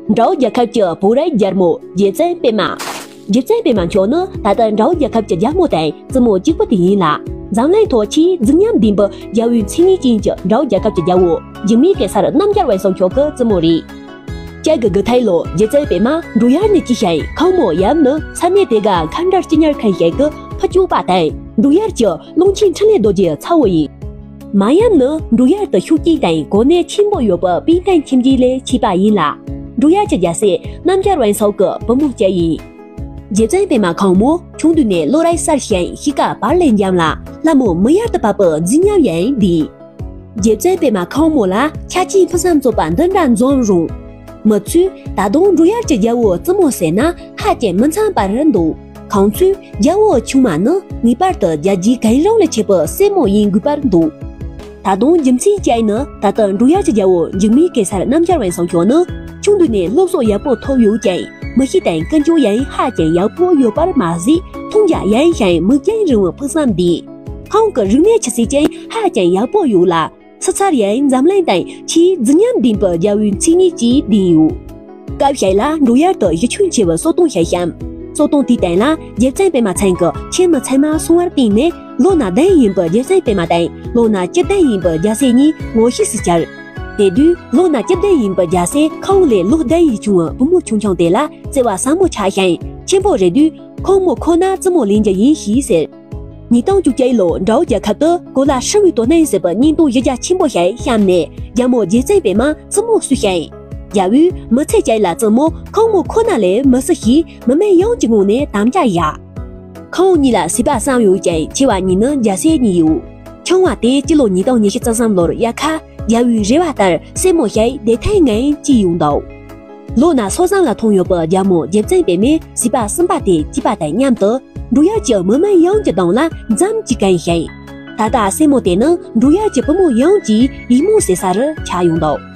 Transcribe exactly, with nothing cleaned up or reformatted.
འབྲུག་རྒྱལ་ཁབ་ཀྱི་བོད་རིགས་རྒྱལ་མོ་རྗེ་བཙུན་པད་མ། རྗེ་བཙུན་པད་མ་མཆོག་ནི་ད་ལྟ་འབྲུག་རྒྱལ་ཁབ་ཀྱི་རྒྱལ་མོ་དང་བཙུན་མོ་གཅིག་པུ་དེ་ཡིན་ལ། འཛམ་གླིང་ཐོག་ཆེས་རྫིག་ཉམས་ལྡན་པའི་རྒྱལ་པོའི་མཚན་ཉིད་ཅན་གྱི་འབྲུག་རྒྱལ་ཁབ་ཀྱི་རྒྱལ་པོ་འཇིགས་མེད་གེ་སར་རྣམ་རྒྱལ་དབང་ཕྱུག་མཆོག་གི་བཙུན་མོ་རེད། སྤྱི་ལོ་དགུ་ཐལ་ལོ་རྗེ་བཙུན་པད་མ་འབྲུག་ཡར་ནས་སྐྱེས་ཤིང་། ཁོང་མོ་ཡབ་ནི་ས་གནས་དེ་ག་མཁའ་འགྲོ་སྤྱི་གཉེར་མཁན་ཞིག་གི་ཕུ་བཅོལ་བ་དང་། འབྲུག་ཡར་གྱི་ཀློང་ཆེན་འཕྲིན་ལས་རྡོ་རྗེའི་ཚ་བོ་ཡིན། མ་ཡབ་ནི་འབྲུག་ཡར་དུ་ཤུགས་རྐྱེན་དང་གོ་གནས་ཆེན་པོ་ཡོད་པའི་པཎ་ཆེན་ཁྱིམ་རྒྱུད་ལས་མཆེད་པ་ཡིན་ལ། འབྲུག་ཡར་གྱི་རྒྱལ་སྲས་རྣམ་རྒྱལ་དབང་ཕྱུག་གི་བུ་མོ་གཅིག་ཡིན། རྗེ་བཙུན་པད་མ་ཁོང་མོ་ཆུང་དུས་ནས་བློ་རིག་གསལ་ཞིང་གཤིས་ཀ་བག་ལེབ་འཇམ་ལ། ལྷ་མོ་མིག་ཡར་དུ་བབས་པའི་མཛེས་ཉམས་ཡང་ལྡན། རྗེ་བཙུན་པད་མ་ཁོང་མོ་ལ་ཆ་རྐྱེན་ཕུན་སུམ་ཚོགས་པ་འདི་འདྲ་འཛོམས་རུང་། མི་ཚོས་ད་དུང་འབྲུག་ཡར་གྱི་རྒྱལ་པོ་བཙུན་མོ་ཟེར་ན་ཧ་ཅང་མི་འཚམ་པ་རེད་འདུག་ཁོང་ཚོས་རྒྱལ་པོ་ཆུང་མ་ནི་ངེས་པར་དུ་རྒྱལ་རྒྱུད་གང་རུང་ལས་མཆེད་པའི་སྲས་མོ་ཡིན་དགོས་པར་འདུག་ད་དུང་རྒྱུ་མཚན་གཅིག་ནི། ད་ལྟ་འབྲུག་ཡར་གྱི་རྒྱལ་པོ་འཇིགས་མེད་གེ་སར་རྣམ་རྒྱལ་དབང་ཕྱུག་མཆོག་ནི་ཆུང་དུས་ནས་སློབ་གསོ་ཡག་པོ་ཐོབ་ཡོད་ཀྱང་། མི་གཤིས་དང་ཀུན་སྤྱོད་ཡང་ཧ་ཅང་ཡག་པོ་ཡོད་པར་མ་ཟད། མཐོང་རྒྱ་ཡངས་ཤིང་མིག་རྒྱན་རིང་བའི་ཕུགས་བསམ་ལྡན། ཁོང་གི་རིག་གནས་ཆུ་ཚད་ཀྱང་ཧ་ཅང་ཡག་པོ་ཡོད་ལ། ཕྱི་ཚར་ཡང་འཛམ་གླིང་སྟེང་ཆེས་རྫིག་ཉམས་ལྡན་པའི་རྒྱལ་པོའི་མཚན་ཉིད་ཀྱིས་ལྡན་ཡོད། སྐབས་ཤིག་ལ་འབྲུག་ཡར་དུ་གཞི་ཁྱོན་ཆེ་བའི་སོ་ལྟུང་བྱས་ཤིང་། སོ་ལྟུང་དེའི་སྟེང་ལ་རྗེ་བཙུན་པད་མ་མཚན་གྱི་ཁྱིམ་མི་ཚང་མ་སོང་བར་བརྟེན་ནས། ལོ་ན་བདུན་ཡིན་པའི་རྗེ་བཙུན་པད་མ་དང་ལོ་ན་བཅུ་བདུན་ཡིན་པའི་རྒྱལ་སྲས་གཉིས་ངོ་ཤེས་སུ་གྱར། དེ་དུས་ལོ་ན་བཅུ་བདུན་ཡིན་པའི་རྒྱལ་སྲས་ཁོང་ལས་ལོ་བདུན་ཡིས་ཆུང་བའི་བུ་མོ་ཆུང་ཆུང་དེ་ལ་བརྩེ་བ་ཟབ་མོ་ཆགས་ཤིང་། ཆེན་པོ་རེད་དུས་ཁོང་མོ་ཁོ་ན་བཙུན་མོ་ལེན་རྒྱུ་ཡིན་ཞེས་ཟེར། ཉིས་སྟོང་བཅུ་གཅིག་ལོ་འབྲུག་རྒྱལ་ཁབ་ཏུ་གོ་ལ་ཧྲིལ་བོའི་དོ་སྣང་ཟེར་བའི་བརྙན་ཐུང་གཞི་རྒྱ་ཆེན་པོ་ཞིག་བཤམས་ནས་རྒྱལ་མོ་རྗེ་བཙུན་པད་མ་བཙུན་མོ་བསུས་ཤིང་། རྒྱལ་པོས་མི་ཚེ་གཅིག་ལ་བཙུན་མོ་ཁོང་མོ་ཁོ་ན་ལས་མི་སྲིད་ཞེས་མི་མང་ཡོངས་ཀྱི་ངོས་ནས་དམ་བཅའ་བཞག་ཁོང་གཉིས་ལ་བྱིས་པ་གསུམ་ཡོད་ཅིང་། ཆེ་བ་གཉིས་ནི་རྒྱལ་སྲས་གཉིས་ཡོད། ཆུང་བ་དེ་སྤྱི་ལོ་ཉིས་སྟོང་ཉི་ཤུ་རྩ་གསུམ་ལོར་དབྱར་ཁ་རྒྱལ་པོའི་རེ་བ་ལྟར་སྲས་མོ་ཞིག་བདེ་ཐང་ངང་སྐྱེས་ཡོང་འདུག་ལོ་ན་སོ་བཟང་ལ་ཐོན་ཡོད་པའི་རྒྱལ་མོ་རྗེ་བཙུན་པད་མས་བྱིས་པ་གསུམ་པ་དེ་སྐྱེས་པ་དང་མཉམ་དུ་འབྲུག་ཡར་གྱི་མི་མང་ཡོངས་ཀྱི་གདོང་ལ་འཛུམ་གྱིས་གང་ཞིང་། ད་ལྟ་སྲས་མོ་དེ་ནི་འབྲུག་ཡར་གྱི་བུ་མོ་ཡོངས་ཀྱི་ཡིད་སྨོན་ཟེར་ས་རུ་ཆགས་ཡོང་འདུག